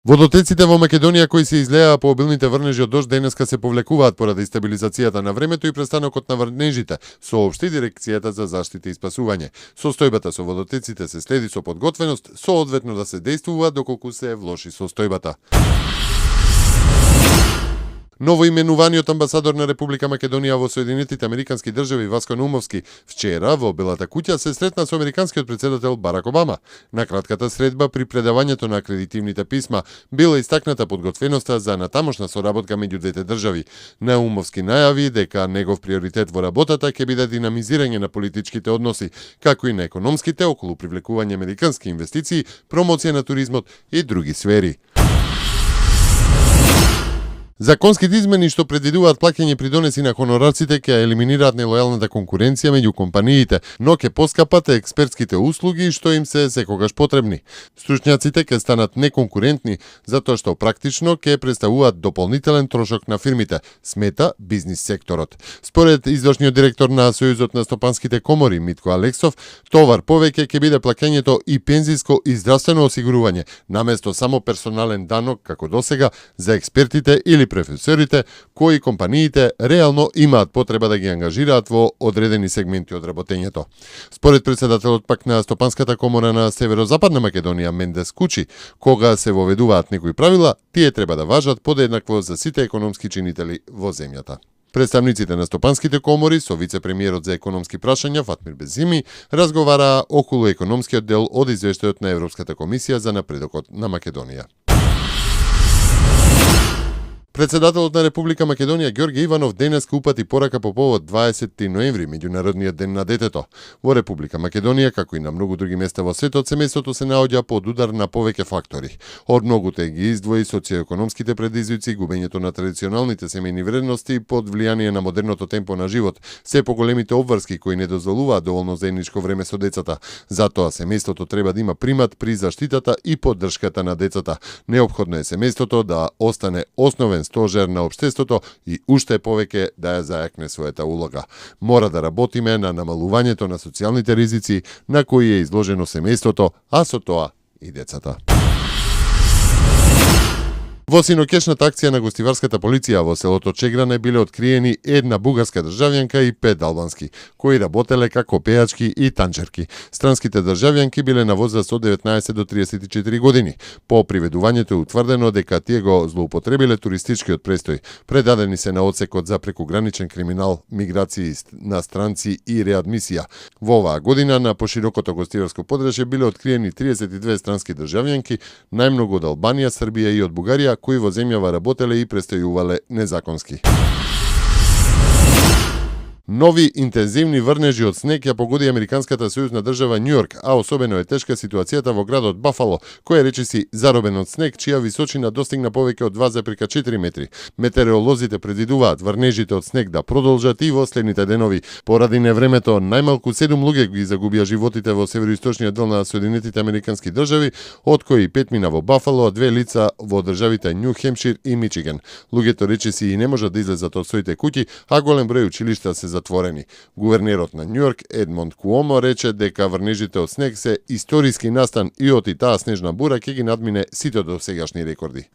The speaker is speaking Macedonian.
Водотеците во Македонија кои се излеа по обилните врнежи од дожд денеска се повлекуваат поради стабилизацијата на времето и престанокот на врнежите, соопшти Дирекцијата за заштита и спасување. Состојбата со водотеците се следи со подготвеност, соодветно да се действува доколку се влоши состојбата. Новоименуваниот амбасадор на Република Македонија во Соединетите Американски држави Васко Наумовски вчера во Белата куќа се сретна со американскиот председател Барак Обама. На кратката средба при предавањето на акредитивните писма била истакната подготвеноста за натамошна соработка меѓу двете држави. Наумовски најави дека негов приоритет во работата ќе биде динамизирање на политичките односи, како и на економските околу привлекување американски инвестиции, промоција на туризмот и други сфери. Законските измени што предвидуваат плаќање придонеси на хонорарците ќе елиминираат нелојалната конкуренција меѓу компаниите, но ќе поскапат експертските услуги што им се секогаш потребни. Стручњаците ќе станат неконкурентни затоа што практично ќе представуваат дополнителен трошок на фирмите, смета бизнис секторот. Според извршниот директор на Сојузот на стопанските комори Митко Алексов, товар повеќе ќе биде плаќањето и пензиско и здравствено осигурување, наместо само персонален данок како досега за експертите или професорите, кои компаниите реално имаат потреба да ги ангажираат во одредени сегменти од работењето. Според председателот пак на Стопанската комора на Северозападна Македонија Мендес Кучи, кога се воведуваат некои правила, тие треба да важат подеднакво за сите економски чинители во земјата. Представниците на стопанските комори со вице-премиерот за економски прашања Фатмир Безими разговараа околу економскиот дел од извештајот на Европската комисија за напредокот на Македонија. Председателот на Република Македонија Ѓорѓе Иванов денеска упати порака по повод 20 ноември, меѓународниот ден на детето. Во Република Македонија, како и на многу други места во светот, семејството се наоѓа под удар на повеќе фактори. Од многуте ги издвои социоекономските предизвици, губењето на традиционалните семејни вредности под влијание на модерното темпо на живот, се поголемите обврски кои не дозволуваат доволно заедничко време со децата. Затоа семејството треба да има примат при заштитата и поддршката на децата. Неопходно е семејството да остане основен стожер на општеството и уште повеќе да ја зајакне својата улога. Мора да работиме на намалувањето на социјалните ризици на кои е изложено семејството, а со тоа и децата. Во синокешната акција на гостиварската полиција во селото Чегране биле откриени една бугарска државјанка и 5 албански, кои работеле како пејачки и танчерки. Странските државјанки биле на возраст од 19 до 34 години. По приведувањето е утврдено дека тие го злоупотребиле туристичкиот престој. Предадени се на одсекот за прекуграничен криминал, миграции на странци и реадмисија. Во оваа година на поширокото гостиварско подрачје биле откриени 32 странски државјанки, најмногу од Албанија, Србија и од Бугарија, кои во земјава работеле и престојувале незаконски. Нови интензивни врнежи од снег ја погоди американската сојузна држава Њујорк, а особено е тешка ситуацијата во градот Бафало, кој е речиси заробен од снег, чија височина достигна повеќе од 2,4 метри. Метеоролозите предвидуваат врнежите од снег да продолжат и во следните денови. Поради невремето, најмалку 7 луѓе ги загубија животите во североисточниот дел на Соединетите Американски држави, од кои 5 мина во Бафало, а 2 лица во државите Њу Хемпшир и Мичиган. Луѓето речиси и не можат да излезат од своите куќи, а голем број училишта се затворени. Гувернерот на Њујорк Едмонд Куомо рече дека врнежите од снег се историски настан и од и таа снежна бура ќе ги надмине сите досегашни рекорди.